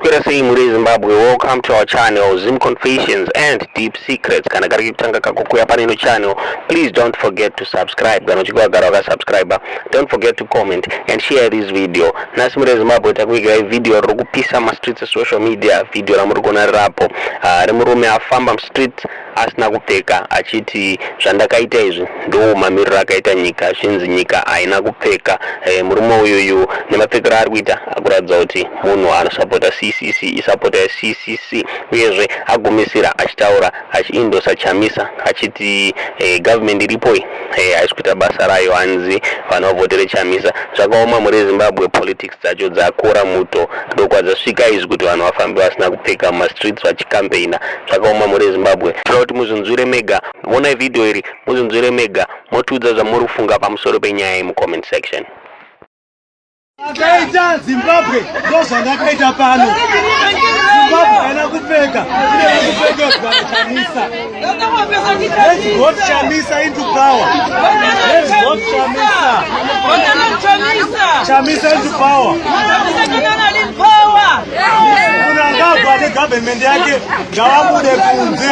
Maswera sei mhuri yeZimbabwe, welcome to our channel Zim Confessions and Deep Secrets. Kana kari kutanga kako kuya pane ino channel, please don't forget to subscribe. Kana uchinge wagara wakasubscribe, don't forget to comment and share this video. Nhasi mhuri yeZimbabwe takuigirai video riri kupisa mastreets esocial media, video ramuri kuona rirapo remurume afamba mustreet asina kupfeka achiti zvandakaita izvi ndo mamiriro akaita nyika, zvinzi nyika haina kupfeka. Murume uyuyu nemapfekero aari kuita akuratidza kuti munhu anosapota CCC, isapota yeCCC. Uyezve agumisira achitaura achiindosa Chamisa achiti government iripo iyi haisi kuita basa rayo, hanzi vanhu vavhotere Chamisa. Zvakaoma mhuri yeZimbabwe, politics dzacho dzakora muto, ndokwadzasvika izvi kuti vanhu vafambe vasina kupfeka mumastreets vachikampeina. Zvakaoma mhuri yeZimbabwe. Toda kuti muzvinzwire mega. Vonai vhidhiyo iri, muzvinzwire mega, motiudza zvamuri kufunga pamusoro penyaya iyi mucomment section. Akaita Zimbabwe ndozvandakaita pano. Zimbabwe haina kupfeka, inoda kupfekedzwa naChamisa. Let's vote Chamisa into power. Let's vote Chamisa, Chamisa into power. Mnangagwa negovernment yake ngavabude kunze.